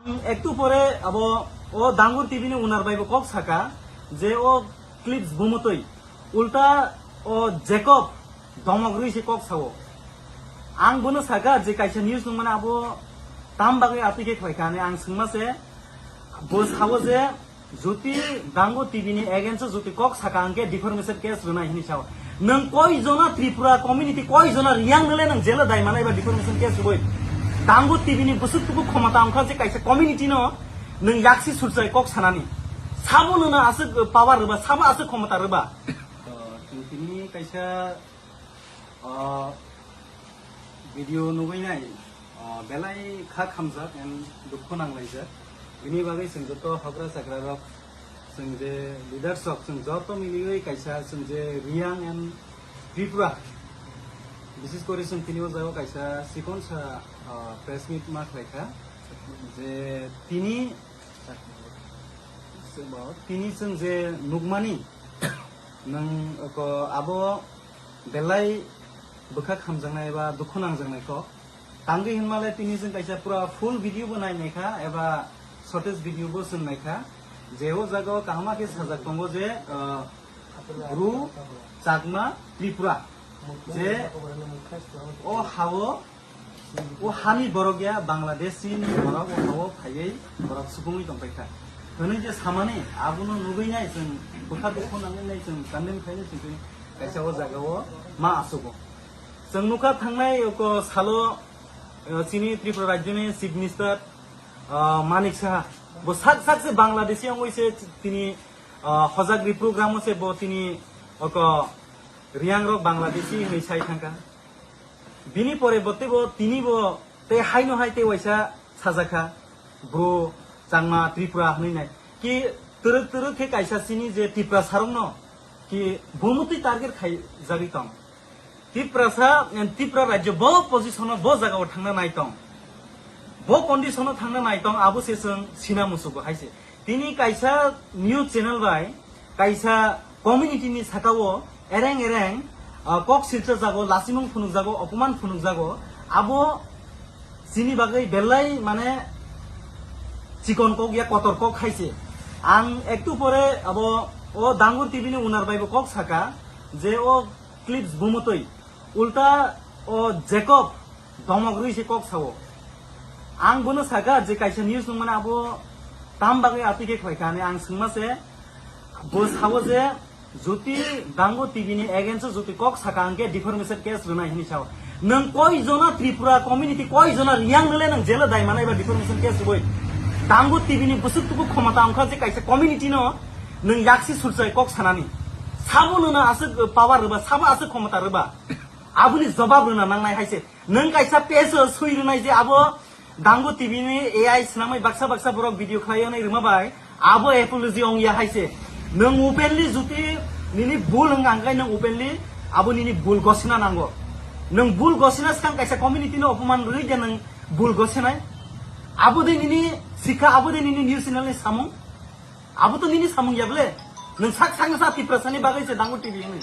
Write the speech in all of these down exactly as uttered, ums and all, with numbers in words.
Ektu pore abo o Dangur T V ni owner bai bo kok saka je o clips bumutwi ulta o Jacob domok rwi se kok sao. Ang bono saka je kaisa news nung mane abo tam bagwi atwi khe khlai kha hinwi ang swngma se bo sao je Jyoti Dangu T V ni against o jyoti kok saka hwnkhe defamation case rwnai hinwi sao. Nwng koi jona Tripura community, koi jona Riyang nole nwng jelo dai manai ba defamation case rwui? Dangu T V ni bwswk tuku khomota wngkha je kaisa community no nwng yaksi surchai kok sanani. Sabo nwngno aswk power rwba, sabo aswk khomota rwba? To, chwng tini kaisa, ah, video nugui nai, ah, belai kha khamjak and dukhu nanglaijak. Bini bagwi chwng joto hogra chagra rok, chwng je leaders rok, chwng joto miliui kaisa chwng je Riyang and Tripura, bises kori chwng tini o jaga kaisa chikon sa, ah, press meet ma khlai kha je tini, tini chwng je nukmani nwng ko abo belai bwkha khamjaknai eba dukhu nangjaknai kok. Tangwi hinmale tini chwng kaisa pura full video bo nai naikha eba shortest video bo chwng naikha. Je o jaga o kaham khe sajak tongo je, ah, Bru, Chakma, Tripura. Je o hao, o hani borok ya Bangladeshi ni borok o hao phaiwi borok supungwi tongpaikha. Hwnwi je samani abono nugwi nai chwng bwkha dukhu nangwi nai chwng condemn khainai chwng kaisa o jaga o ma achugo. Chwng nukha thangnai oko salo, eh, chini Tripura rajyoni Chief Minister, ah, Manik Saha. Bo sak sak se Bangladeshi wngwi se tini, ah, hojak ri program o se bo tini oko Riyang rok Bangladeshi hinwi sai thangkha. Bini pore bo teibo tini bo tei haino hai tei waisa sajakha, Bru, Changma, Tripura hinwi nai. Ki twrwk twrwk khe kaisa chini je Tiprasa rokno ki bumutwi target khai jagwi tong. Tiprasa, eh, Tripura rajyo bo position o bo jaga o thangna nai tong. Bo condition o thangna nai tong, abo se chwng sina musugo hai se. Tini kaisa news channel bai kaisa community ni saka o ereng ereng, ah, kok silcha jago, lasimung phunuk jago, opoman phunuk jago, abo chini bagwi belai mane chikon kok ya kotor kok hai se. Ang ektu pore abo o Dangur T V ni owner bai bo kok saka je o clips bumutwi. Ulta o Jacob domok rwi se kok sao. Ang bono saka je kaisa news nung mane abo tam bagwi atwi khe khlai kha hinwi ang swngma se. Bo sao je Jyoti Dangu T V ni against o jyoti kok saka hwnkhe defamation case rwnai hinwi sao. Nwng koi jona Tripura community, koi jona Riyang nole nwng jelo dai manai ba defamation case rwui? Dangu T V ni bwswk tuku khomota wngkha je kaisa community no nwng yaksi surchai kok sanani. Sabo nwngno aswk power rwba, sabo aswk khomota rwba? Aboni jobab rwna nangnai hai se. Nwng kaisa page o sui rwnai je abo Dangu T V ni A I swnamwi baksa baksa borok video khlai onai rwma bai abo apology ong ya hai se. Nwng openly juti nini bul wng ang khe nwng openly abo nini bul gosina nango. Nwng bul gosina swkang kaisa community no opoman rwui je nwng bul gosinai. Abo de nini sikha, abo de nini news channel ni samung. Abo to nini samung ya bole. Nwng sak sak sa Tiprasani bagwi se Dangu T V hwnwi.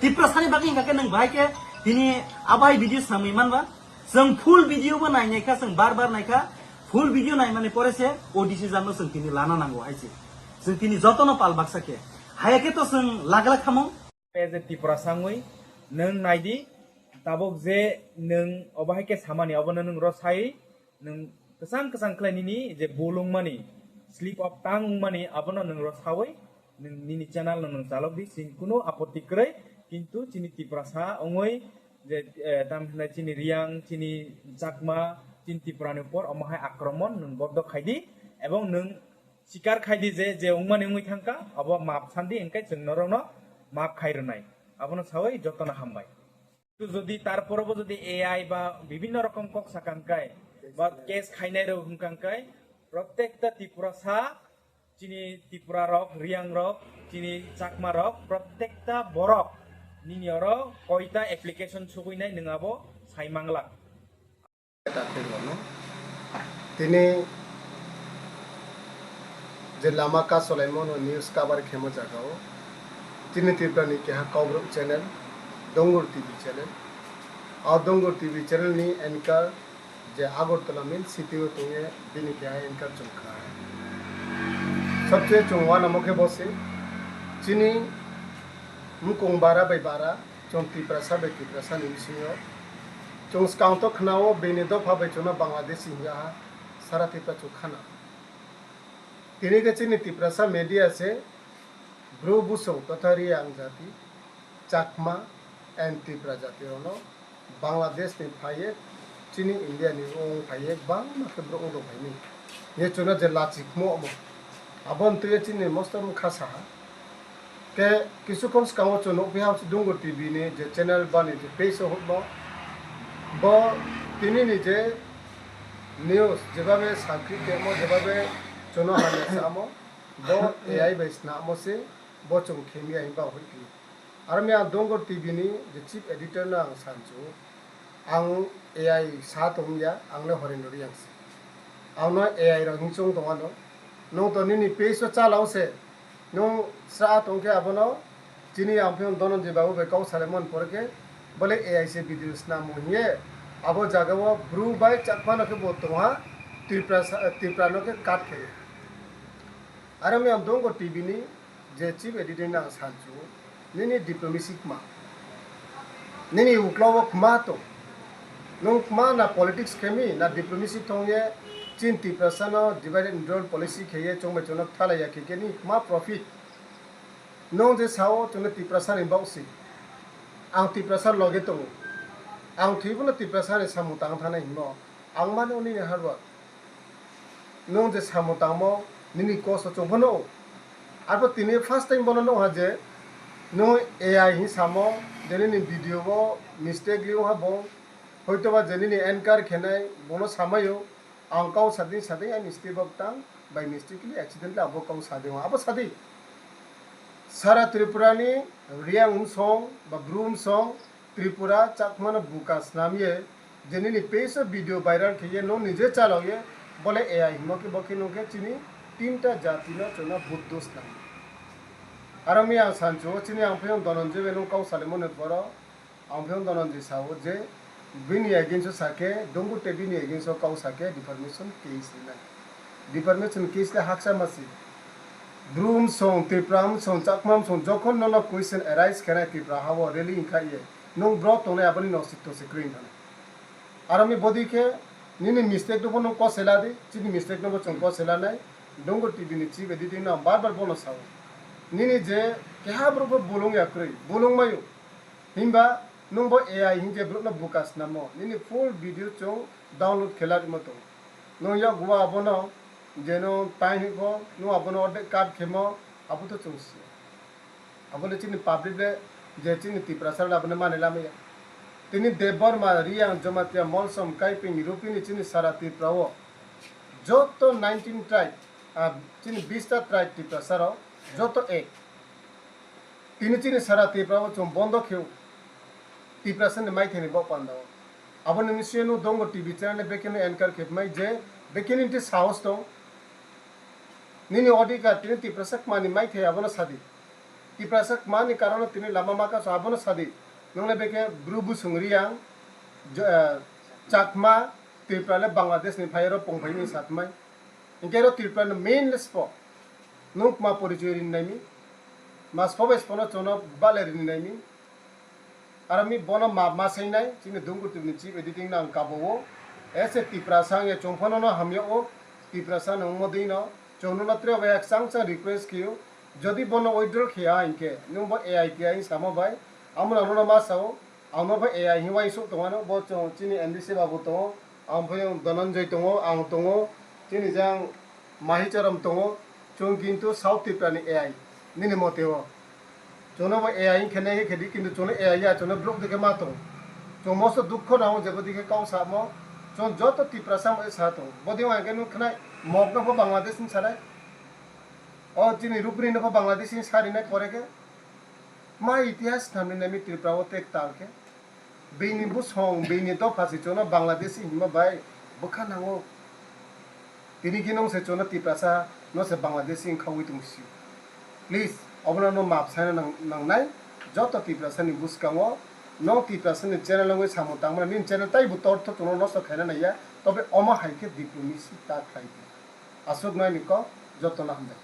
Tiprasani bagwi hingka khe nwng bahai khe tini abo hai video swnamwi manba. Chwng full video bo nai naikha, chwng bar bar naikha. Full video naimani pore se o decision no chwng tini lana nango hai se. Chwng tini jotono pal baksa khe. Haya khe to chwng lagla khamung. As a Tiprasa wngwi nwng naidi, tabuk je nwng obo hai khe samani, obono nwng rw sai, nwng kwchang kwchang khlai nini je bul wngmani, slip of tongue wngmani, abono nwng rw saui, nwng nini channel no nwng chalok di, chini kunu apotti kwrwi, kintu chini Tiprasa wngwi je, eh, tam hinai chini Riyang, chini Chakma, chini Tripura ni upor omo hai akromon nwng boddo khai di, ebong nwng sikar khai di je, je wngmani wngwi thangkha, abo maap san di, hwnkhe chwng norokno maap khai rwnai. Abono saui jotono hambai. Jodi tarpore bo jodi A I ba bibhinno rokom kok sakha hwnkhe, ba case khainai rok wngkha hwnkhe, protekta Tiprasa, chini Tripura rok, Riyang rok, chini Chakma rok, protekta borok nini oro koita application sugwinai nwng abo sai manglak. Tini je lama ka cholaimano news cover khemo jagao chini Tripura ni keha Kokborok channel, Dongur T V channel. O Dongur T V channel ni anchor je Agartala main city o tongye bini keha anchor chwng kha. Sabse chwng uanamo khe bo se chini mukung bara bai bara chwng Tiprasa bai Tiprasa ni bisingo chwng swkang to khwnao bini dopha bai chwngno Bangladeshi hingya ha sara Tipra chwng khana. Tini khe chini Tiprasa media se Bru busung totha Riang jati, Chakma and Tipra jati rokno Bangladesh ni phaiye chini India ni wng phaiye bangma khe borok wng tong phaini. Ye chwngno je lachi khmo omo. Aboni twiwi chini mosto wng kha saha. Ke kisu khon swkango chwng nukphi ha Dungur T V ni je channel bani je page o hwnmo. Bo tini ni je news jebabe sakri temo jebabe chwngno hamya samo. Bo A I bai snamo se bo chwng khemya hinba hoi phi. Aro mi ang Dungur T V ni je chief editor no ang sanchu. Ang A I sa tongya, ang le Horendra Riang se. Ang no A I rok hing chwng tong ano. Nwng to nini page o chalao se. Nwng sa tong khe abono chini ang phiyo Dhananjay babu bai kok salai mon pore khe bole A I se video snamo hiye. Abo jaga o Bru bai Chakma no khe bo tongha Tripura sa-, Tripura no khe cut khe. Aro mi ang Dungur T V ni je chief editor no ang sanchu, nini diplomacy kma, nini ukla o kma to, nwng kma na politics khemi na diplomacy thongye chin Tiprasa no divide and rule policy kheye chongbai chongno thalaiya khe khe ni kma profit. Nwng je sao chwngno Tiprasa ni bok si, ang Tiprasa loge tongo, ang thwibo no Tiprasa ni samung tang thana hinmo, ang mano nini hardwork. Nwng je samung tangmo nini kosto chwng phano. Arbo tini first time bono nukha je nwng A I hin samo je nini video o mistake liyo ha bo. Hoitoba je nini anchor khenai bono samayo ang kau sadi sadi ani step up tang by mistakenly accidentally abo kau sadi abo sadi. Sara Tripura ni Riang wngsong ba Bru wngsong Tripura Chakma no buka snamye je nini page o video viral kheye no nije chalokye bole A I himo khe bo khe nungkhe chini tinta jati no chwngno Buddho snam. Aro mi ang sancho chini ang phiyong Dhananjay bai nung kau salimoni poro ang phiyong Dhananjay sao je bini against o sakhe Dungur tei bini against o kau sakhe defamation case rinai. Defamation case le haksa masi. Bru wngsong, Tripura wngsong, Chakma wngsong, jokhon nono question arise khenai Tripura hao rally wngkha ye, nwng bro tongnai aboni nosik tosik kwrwi wngkha. Aro mi bodi khe nini mistake no bo nwng kosela di, chini mistake no bo chwng kosela nai. Dungur T V ni chief editor no ang bar bar bono sao. Nini je keha borok bo bolong ya kwrwi, bolong mayo. Himba nwng bo A I hin je borok no buka snamo, nini full video chwng download khela rimo tongo. Nwng yakgo abono je nwng time hiko nwng abono ordek cut khemo abo to chwng si. Abo le chini public le je chini Tiprasa le abono mani lamaya. Tini Debbarma, Riang, Jamatia, Molsom, Kaiping, Rupini chini sara Tripura o joto nineteen tribe, ah, chini bista tribe Tiprasa rok joto ek. Tini chini sara Tripura o chwng bondo kheo. Tiprasa ni maithai ni bo panda o. Abo ni simi no Dungur T V channel ni bekhe no anchor khepmai je bekhe ni twi sahos tong. Nini odhikar tini Tiprasa kma ni maithai abono sadi. Tiprasa kma ni karon tini lama maka so abono sadi. Nongle bekhe Bru busung Riang, jo-, eh, Chakma, Tripura le Bangladesh ni phai oro pongphai ni satmai. Hinkhe oro Tripura ni main le spo. Nwng kma porichoi rini naimi? Ma spo bai spo no chwngno bale rini naimi? Aro mi bono map ma sainai, chini Dungur T V ni chief editor no ang kabo o. Ese Tiprasa wngya chwng phano no hamya o. Tiprasa no wngmo dei no chwng no tre bai chang chang request khiyo. Jodi bono withdraw khiya hinkhe nwng bo A I T I samo bai. Amo no nono ma sao. Ang no bo A I hin uaisuk tongmano, bo chwng chini M D C babu tongo, ang phai Dhananjay tongo, ang tongo, chini jang Mahicharam tongo, chwng kintu South Tripura ni A I, nini mote o. Chwngno bo A I hin khenai khe khedi, kintu chwngno A I ya, chwngno block dikhe ma tong. Chwng moso dukho nango jebo dikhe kau samo, chwng joto Tiprasa mo sa tong. Bodi wngkhe nung khnai, mok no pho Bangladesh ni sanai. O chini Rupini no pho Bangladesh ni sarinai pore khe. Ma itihas thamni nami Tripura o tek tal khe. Bini busong, bini dopha se chwngno Bangladeshi hinma bai bwkha nango. Tini khe nwng se chwngno Tiprasa no se Bangladeshi wngkha wi tong sio. Please, obono no map saina nang-, nangnai. Joto Tiprasa ni bwskango no Tiprasa ni channel wngwi samung tangmani nini channel taibo tortho chwngno nosto khaina naiya. Tobe omo hai khe diplomacy ta khlai di. Aswk nai ni kok, jotono hambai.